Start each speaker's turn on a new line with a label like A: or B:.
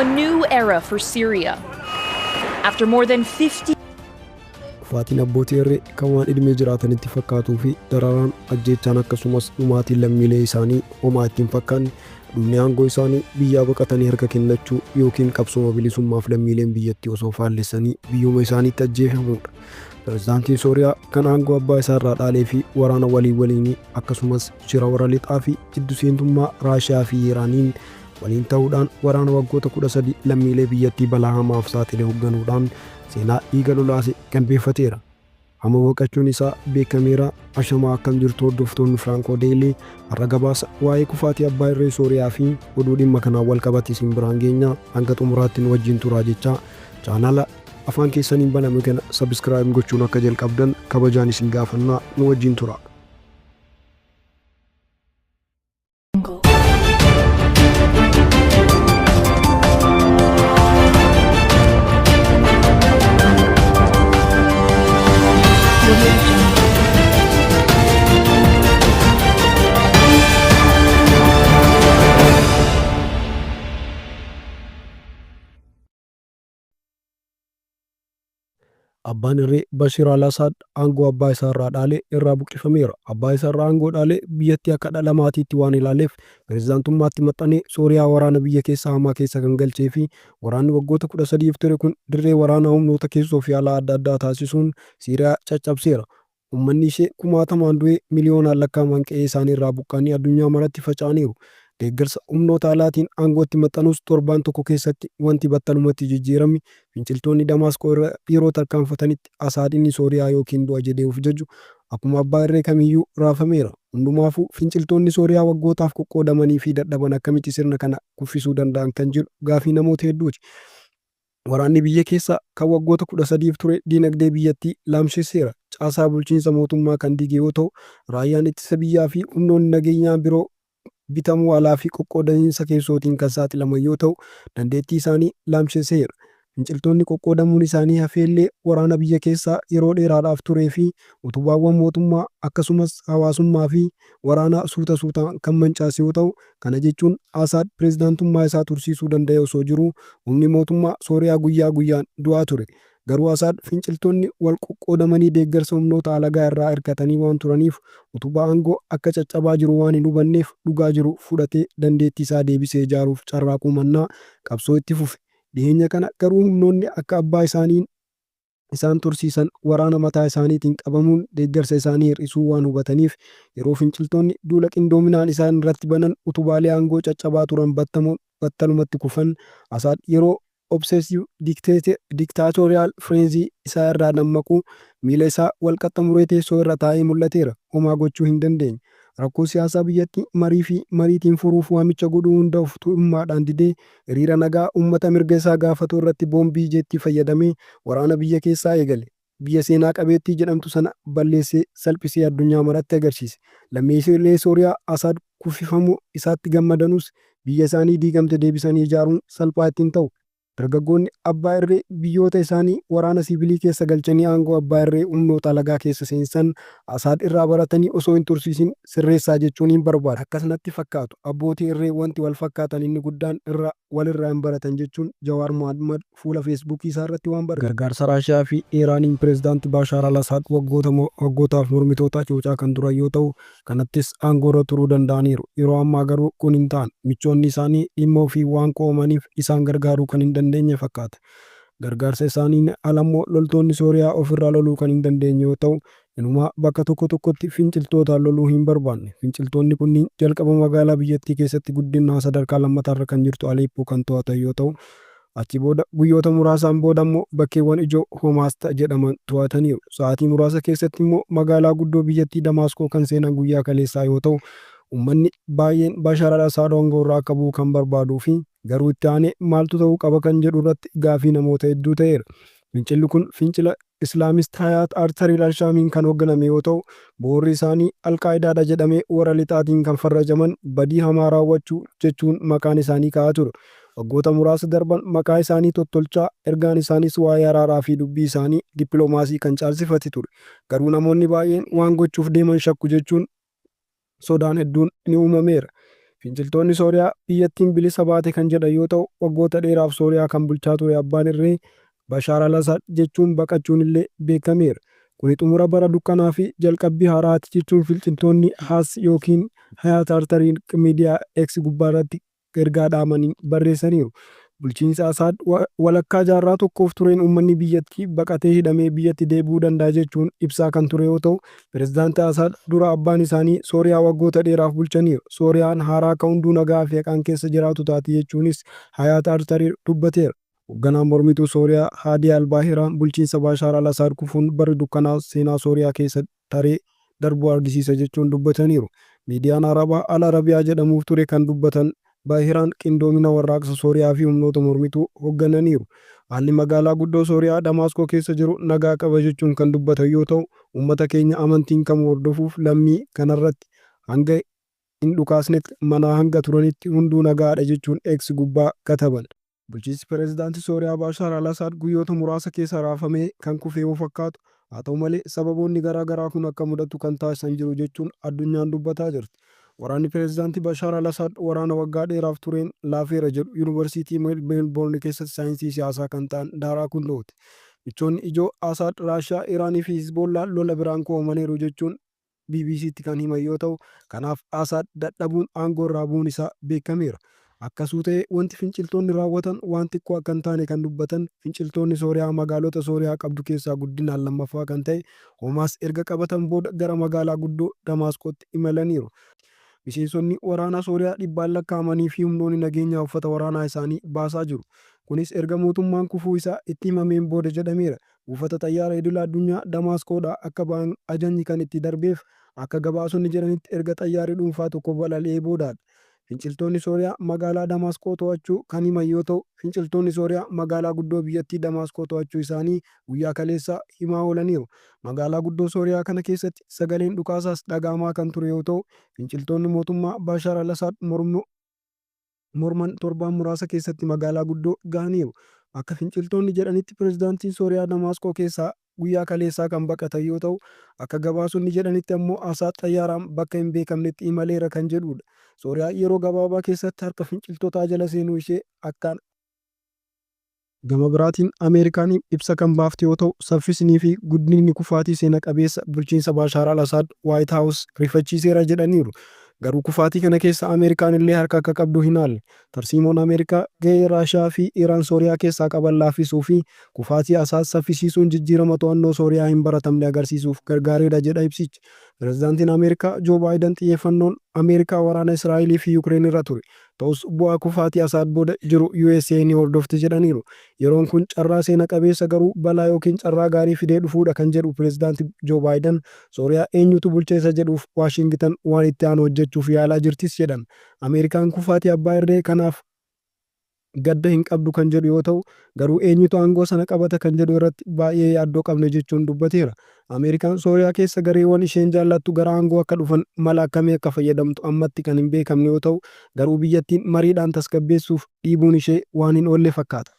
A: A new era for Syria. After more than 50
B: Kufaatiin abbootii irree kan waan idmee jiraatanitti fakkaatuu fi dararaan, ajjeechaan akkasumas dhumaatiin lammiilee isaanii homaa itti hin fakkaanne, dhumni aangoo isaanii biyyaa baqatanii harka kennachuu yookiin qabsooma bilisummaaf lammiileen biyyattii osoo faallessanii biyyuma isaaniitti ajjeefamuudha. Pirezidaantiin Sooriyaa kan aangoo abbaa isaa irraa dhaalee fi waraana walii waliinii akkasumas shira warra lixaa fi jiddu seentummaa Raashiyaa fi Iiraaniin waliin ta'uudhaan waraana waggoota 13 lammiilee biyyattii balaa hamaaf saaxile hoogganuudhaan seenaa dhiiga lolaase galbeeffateera. Amma boqachuun isaa beekameera. Ashamaa, akkam jirtu hordoftoonni Firankoo Deelii? Har'a gabaasa waa'ee kufaatii abbaa irree Sooriyaa fi oduu dhimma kanaan wal qabate isin biraan geenya. Hanga xumuraatti nu wajjin turaa jechaa, chaanaala afaan keessaniin baname kana subscribe gochuun akka jalqabdan kabajaan isin gaafannaa, nu wajjin tura.
A: Jungle. Audio Jungle.
B: Abbaan irree Bashir al-Asaad aangoo abbaa isaa irraa dhaale irraa buqqifameera. Abbaa isaa irraa aangoo dhaalee biyyattii akka dhala maatiitti waan ilaaleef pirezidaantummaatti maxxanee Sooriyaa waraana biyya keessaa hamaa keessa kan galchee fi waraanni waggoota 13f ture kun dirree waraanaa humnoota keessoo fi alaa adda addaa taasisuun Siiriyaa caccabseera. Ummanni ishee kumaatamaan du'ee miliyoonaan lakkaa'aman qe'ee isaanii irraa buqqa'anii addunyaa maratti faca'aniiru. Deeggarsa humnoota alaatiin aangootti maxxanus torbaan tokko keessatti wanti battalumatti jijjiirame finciltoonni Damaasqoo irra yeroo tarkaanfatanitti Asaad inni Sooriyaa yookiin du'a jedhee of jaju akkuma abbaa irree kamiiyyuu raafameera. Hundumaafuu finciltoonni Sooriyaa waggootaaf qoqqoodamanii fi dadhaban akkamitti sirna kana kuffisuu danda'an kan jedhu gaafii namoota hedduuti. Waraanni biyya keessaa kan waggoota 13f ture diinagdee biyyattii laamshesseera. Caasaa bulchiinsa mootummaa kan diige yoo ta'u, raayyaan ittisa biyyaa fi humnoonni nageenyaa biroo bitamuu alaa fi qoqqoodamiinsa keessootiin kan saaxilaman yoo ta'u, dandeettii isaanii laamshesseera. Finciltoonni qoqqoodamuun isaanii hafeellee waraana biyya keessaa yeroo dheeraadhaaf turee fi utubaawwan mootummaa akkasumas hawaasummaa fi waraanaa suuta suutaan kan mancaase yoo ta'u, kana jechuun Asaad pirezidaantummaa isaa tursiisuu danda'ee osoo jiruu humni mootummaa Sooriyaa guyyaa guyyaan du'aa ture. Garuu Asaad finciltoonni wal qoqqoodamanii deeggarsa humnoota alagaa irraa hirkatanii waan turaniif utubaa aangoo akka caccabaa jiru waan hin hubanneef dhugaa jiru fudhatee dandeettii isaa deebisee ijaaruuf carraaquu mannaa qabsoo itti fufe. Dhiheenya kana garuu humnoonni akka abbaa isaanii isaan tursiisan waraana mataa isaaniitiin qabamuun deeggarsa isaanii hir'isuu waan hubataniif yeroo finciltoonni duula qindoominaan isaan irratti banan utubaalee aangoo caccabaa turan battalumatti kufan. Asaad yeroo obsessive dictatorial frenzy isaa irraa dammaqu miila isaa wal qaxxamuree teessoo irra taa'ee mul'ateera. Homaa gochuu hin dandeenye. Rakkoo siyaasaa biyyattii marii fi mariitiin furuuf waamicha godhuu hunda of tuulummaadhaan didee hiriira nagaa uummata mirga isaa gaafatu irratti boombii jeettii fayyadamee waraana biyya keessaa eegale. Biyya seenaa qabeettii jedhamtu sana balleessee salphisee addunyaa maratti agarsiise. Lammiilee Sooriyaa Asaad kuffifamuu isaatti gammadanus biyya isaanii diigamte deebisanii ijaaruun salphaa itti hin ta'u. Dargaggoonni abbaa irree biyyoota isaanii waraana siivilii keessa galchanii aangoo abbaa irree humnoota alagaa keessa seensan Asaad irraa baratanii osoo hin tursiisin sirreessaa jechuuniin barbaada. Akkas natti fakkaatu. Abbootii irree wanti wal fakkaatan inni guddaan irraa walirraa hin baratan jechuun Jawaar Mohaammad fuula Feesbuukii isaa irratti waan barreesse. Gargaarsa Raashiyaa fi Iiraaniin Pireezidaanti Baashaar Al-Asaad waggootaaf mormitoota hacuucaa kan turan yoo ta'u, Kanattis aangoorra turuu danda'aniiru. Yeroo ammaa garuu kun hin taane. Michoonni isaanii dhimma ofii waan ko'oomaniif isaan gargaaruu kan hin dandeenye fakkaata. Gargaarsa isaaniin alammoo loltoonni Sooriyaa ofirraa loluu kan hin dandeenye yoo ta'u, inumaa bakka tokko tokkotti finciltootaan loluu hin barbaanne. Finciltoonni kunniin jalqaba magaalaa biyyattii keessatti guddinnaan sadarkaa lammataarra kan jirtu Aleeppoo kan to'atan yoo ta'u, Achi booda guyyoota muraasaan booda ammoo bakkeewwan ijoo Homaas jedhaman to'ataniiru. Sa'aatii muraasa keessatti immoo magaalaa guddoo biyyattii Damaasqoo kan seenan guyyaa kaleessaa yoo ta'u, ummanni baayyeen Bashar al-Asaad aangoorraa akka bu'u kan barbaaduu fi garuu itti aanee maaltu ta'uu qaba kan jedhu irratti gaafii namoota hedduu ta'eera. Fincilli kun fincila Islaamist Hayaat Tahrir al-Shaamiin kan hoogganame yoo ta'u, bu'uurri isaanii Al-Qaayidaadha jedhamee warra lixaatiin kan farrajaman badii hamaa raawwachuu jechuun maqaan isaanii ka'aa ture. Waggoota muraasa darban maqaa isaanii tottolchaa, ergaan isaaniis waa'ee araaraa fi dubbii isaanii dippilomaasii kan caalsifate ture. Garuu namoonni baay'een waan gochuuf deeman shakku jechuun sodaan hedduun ni uumameera. Finciltoonni Sooriyaa biyyattiin bilisa baate kan jedhan yoo ta'u, waggoota dheeraaf Sooriyaa kan bulchaa ture abbaan irree Bashaar al-Asaad jechuun baqachuunillee beekameera. Kuni xumura bara dukkanaa fi jalqabbii haaraati jechuun finciltoonni Haas yookiin Hayaat Artariin miidiyaa X gubbaarratti ergaa dhaamaniin barreessaniiru. Bulchiinsa Asaad walakkaa jaarraa tokkoof tureen uummanni biyyattii baqatee hidhamee biyyatti deebi'uu danda'a jechuun ibsaa kan ture yoo ta'u, Pirezidaanti Asaad dura abbaan isaanii Sooriyaa waggoota dheeraaf bulchaniiru. Sooriyaan haaraa akka hunduu nagaa fi haqaan keessa jiraatu taati jechuunis Hayaat Artariir dubbateera. Hogganaan mormituu Sooriyaa Haadii al-Baahiraan bulchiinsa Baashaar al-Asaad kufuun barri dukkanaa seenaa Sooriyaa keessa taree darbuu argisiisa jechuun dubbataniiru. Miidiyaan Arabaa Al Arabiyaa jedhamuuf ture kan dubbatan Baahiraan qindoomina warraaqsa Sooriyaa fi humnoota mormituu hoggananiiru. Haalli magaalaa guddoo Sooriyaa Damaaskoo keessa jiru nagaa qaba jechuun kan dubbatan yoo ta'u, uummata keenya amantiin kamuu hordofuuf lammii kanarratti hanga hin dhukaasnetti manaa hanga turanitti hunduu nagaadha jechuun X gubbaa kataban. Bulchiinsi Pireezidaantii Sooriyaa Baashaar al-Asaad guyyoota muraasa keessa raafamee kan kufe yoo fakkaatu, haa ta'u malee sababoonni garaa garaa kun akka mudatu kan taasisan jiru jechuun addunyaan dubbataa jirti. Waraanni Pireezidaantii Bashaar al-Asaad waraana waggaa dheeraaf tureen laafeera jedhu Yuunivarsiitii Meelboorn keessatti saayinsii siyaasaa kan ta'an Daaraa Kundooti. Michoonni ijoo Asaad Raashiyaa, Iraanii fi Hizboollaa lola biraan ko'amaniiru jechuun BBCtti kan himan yoo ta'u, kanaaf Asaad dadhabuun aangoo irraa bu'uun isaa beekameera. Akkasuu ta'ee wanti finciltoonni raawwatan waan xiqqoo akka hin taane kan dubbatan finciltoonni Sooriyaa magaalota Sooriyaa qabdu keessaa guddinaan lammaffaa kan ta'e Homaas erga qabatan booda gara magaalaa guddoo Damaasqootti imalaniiru. Miseensonni waraanaa Sooriyaa dhibbaan lakkaa'amanii fi humnoonni nageenyaa uffata waraanaa isaanii baasaa jiru. Kunis erga mootummaan kufuu isaa itti himameen booda jedhameera. Buufata xayyaara idila addunyaa Damaasqoodhaa akka ba'an ajajni kan itti darbeef akka gabaasonni jedhanitti erga xayyaarri dhuunfaa tokko balali'ee boodaadha. Finciltoonni Sooriyaa magaalaa Damaasqoo to'achuu kan himan yoo ta'u, finciltoonni Sooriyaa magaalaa guddoo biyyattii Damaasqoo to'achuu isaanii guyyaa kaleessaa himaa oolaniiru. Magaalaa guddoo Sooriyaa kana keessatti sagaleen dhukaasaas dhaga'amaa kan ture yoo ta'u, finciltoonni mootummaa Baashaar al-Asaad morman torbaan muraasa keessatti magaalaa guddoo gahaniiru. Akka finciltoonni jedhanitti pirezidaantiin Sooriyaa Damaasqoo keessaa guyyaa kaleessaa kan baqatan yoo ta'u, akka gabaasonni jedhanitti ammoo Asaad xayyaaraan bakka hin beekamnetti imaleera kan jedhudha. Sooriyaan yeroo gabaabaa keessatti harka finciltootaa jala seenuu ishee akkaan. Gama biraatiin Ameerikaan ibsa kan baafte yoo ta'u, saffisnii fi guddinni kufaatii seena qabeessa bulchiinsa Baashaar al-Asaad Waayit Haawus rifachiiseera jedhaniiru. Garuu kufaatii kana keessa Ameerikaan illee harka akka qabdu hin haalle. Tarsiimoon Ameerikaa gahee Raashiyaa fi Iraan Sooriyaa keessaa qaban laaffisuu fi kufaatii Asaad saffisiisuun jijjiirama to'annoo Sooriyaa hin baratamne agarsiisuuf gargaareera jedha ibsichi. Pirezidaantiin Ameerikaa Joo Baayidan xiyyeeffannoon Ameerikaa waraana Israa'elii fi Yukireen irra ture. Ta'us bu'aa kufaatii Asaad booda jiru USA ni hordofti jedhaniiru. Yeroon kun carraa seena qabeessa garuu balaa yookiin carraa gaarii fidee dhufuudha kan jedhu Pirezidaanti Joo Baayidan, Sooriyaa eenyutu bulcha isa jedhuuf Waashingitan waan itti aanu hojjechuuf yaalaa jirtis jedhan. Ameerikaan kufaatii abbaa irree kanaaf gadda hin qabdu kan jedhu yoo ta'u, garuu eenyutu aangoo sana qabata kan jedhu irratti baay'ee yaaddoo qabna jechuun dubbateera. Ameerikaan Sooriyaa keessa gareewwan isheen jaallattu gara aangoo akka dhufan mala akkamii akka fayyadamtu ammatti kan hin beekamne yoo ta'u, garuu biyyattiin mariidhaan tasgabbeessuuf dhiibuun ishee waan hin oolle fakkaata.